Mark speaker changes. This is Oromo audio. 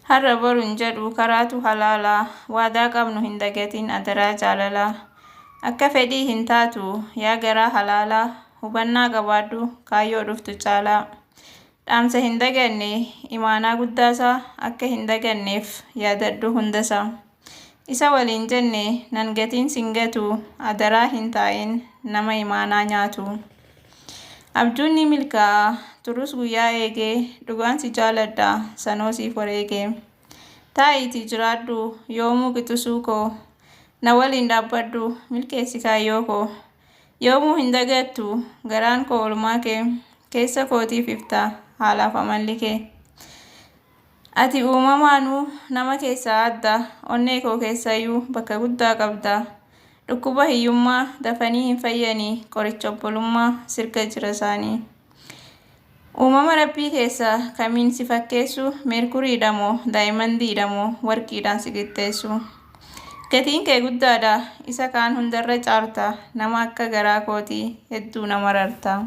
Speaker 1: Har'a boru hin jedhu karaatu halaala, waadaa qabnu hin dagatin adaraa jaalalaa. Akka fedhii hin taatu yaa garaa halaalaa, hubannaa qabaadhu kaayyoo dhuftu caalaa. Dhaamsa hin daganne imaanaa guddaasaa akka hin daganneef yaadadhu hundasaa. Isa waliin jenne nan gatiin sin gatu adaraa hin taa'in nama imaanaa nyaatu. Abjuun ni milkaa'a turus guyyaa eegee dhugaan si jaaladha sanoo siif wareegee. Taa'iitii jiraadhu yoomuu qixusuu koo na waliin dhaabbadhu milkeessi kaayyoo koo. Yoomuu hin dagattu garaan koo oolmaa kee keessa kootiif ifta haalaaf amalli kee. Ati uumamaanuu nama keessaa adda, onnee koo keessayyuu bakka guddaa qabda. Dhukkuba hiyyummaa dafanii hin fayyanii, qoricha obbolummaa sirka jira isaanii. Uumama rabbii keessa kamiin si fakkeessu, meerkuriidha moo daayimandiidha moo warqiidhaan si qixxeessu. Gatiin kee guddaadha, isa kaan hundarra caalta, nama akka garaa kootii hedduu nama rarta.